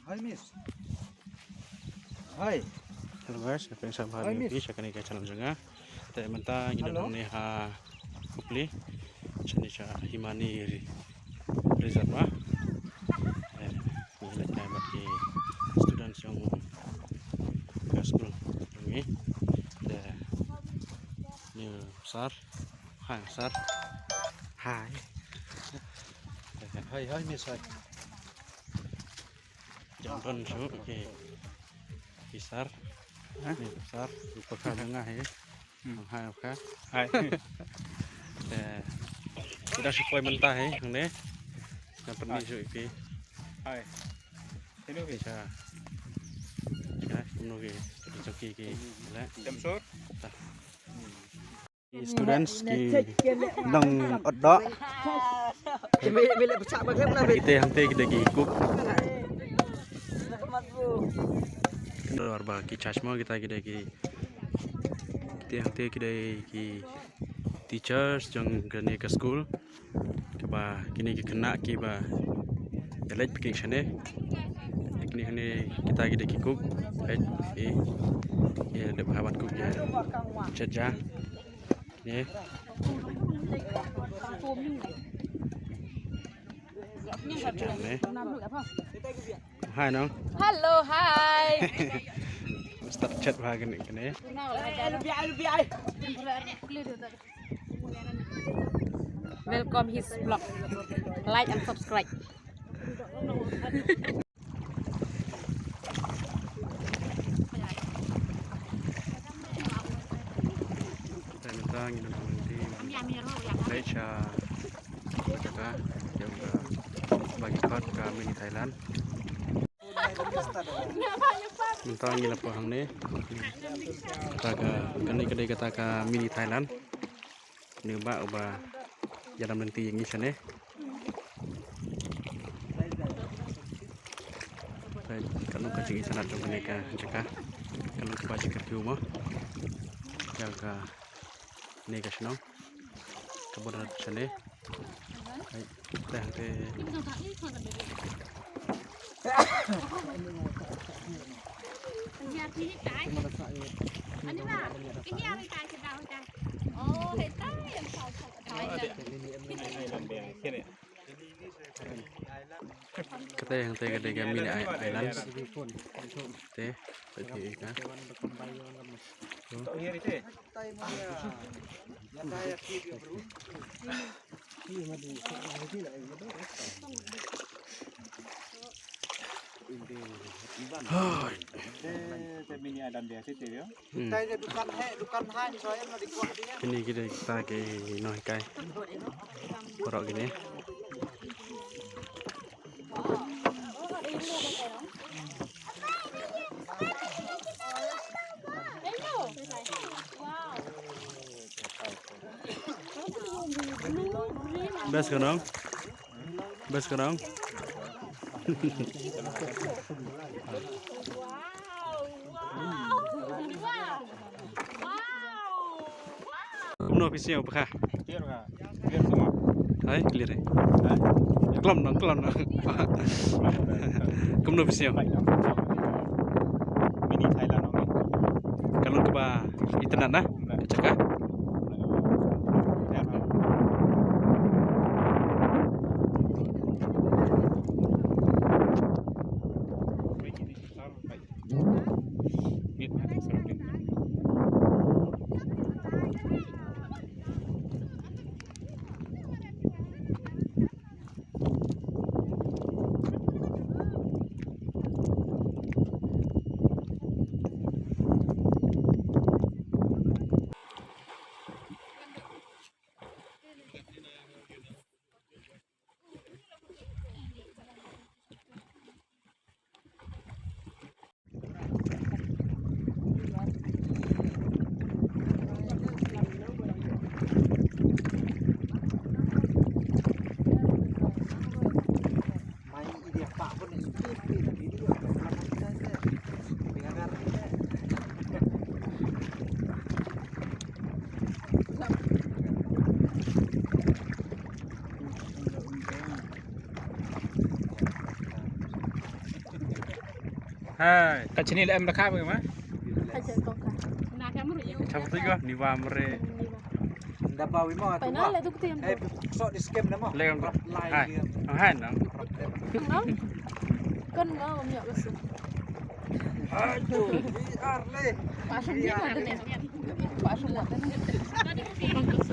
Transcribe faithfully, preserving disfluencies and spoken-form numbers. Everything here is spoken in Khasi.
Hi, miss. Hi. Hello guys, ïa phi sngewbha ïa phi sha kane ka channel jong nga. Te mynta ngi don hangne ha Hopli, shane sha Himani Reservoir. Eh, ngi leit kai bad ki students jong ka school jong ngi. Te ni u sir. Hi sir. Hi. Hi, hi, miss, hi. Jam don shu ki, ki sir. Ni sir, u pakha jong nga hi. Hi u pakha. Hi. Eh, ki da shu poi mynta hi hangne. Nga pyni shu ïa phi. Hi. Sino ki? Sha. Sha kumno ki, ki jong ki ki le. Jam sur. Students ki nang ot doh. Kita hangte ki dei ki cook. Dor ba ki charge mo kita ki dei ki. Kita hangte ki dei ki teachers jong kane ka school. Kaba kine ki khynnah kiba ïa leit picnic shane. Kine, kine kita ki dei ki cook. Leit, eh, ïa leit bha ban cook ïa. Chet ja. Kine. Chet ja ne. Hi nong. Hello, hi. Start chat bha kane, kane. Welcome his vlog. Like and subscribe. Te mynta ngi don hangne, leit sha ka jaka jong ka, ba ki khot ka mini Thailand. Mynta ngi la poi hangne. Kata ka, kane ka dei kata ka mini Thailand. Kane u bah uba ïalam lynti ïa ngi shane. Katno ka jingitynnad jong kane ka jaka. Katno kaba jingkyrkhu mo. Ïa kane ka shnong. Ka border shane. Hai, te hangte. Kata hangte ka dei ka mini island. Te, peit ka. Hai. Hmm. Kine ki dei kita ki nonghikai baroh kine. Best ka nong? Best ka nong? Kumno phi sngew bakha? Hai, clear hai. Klam nong, klam nong. Kumno phi sngew? Mini Thailand nong. Ka long kaba itynnad na jaka. Hai. Ka chini le em rakha ba ma. Chapti ko ni wa mre. Nda ba wi mo tu. Pai na le tu kti em. Eh, so di skem na mo. Le em. Hai. Hai na. Kan nga om ya kasu. Aduh, V R le. Pasang dia ada ni. Pasang dia.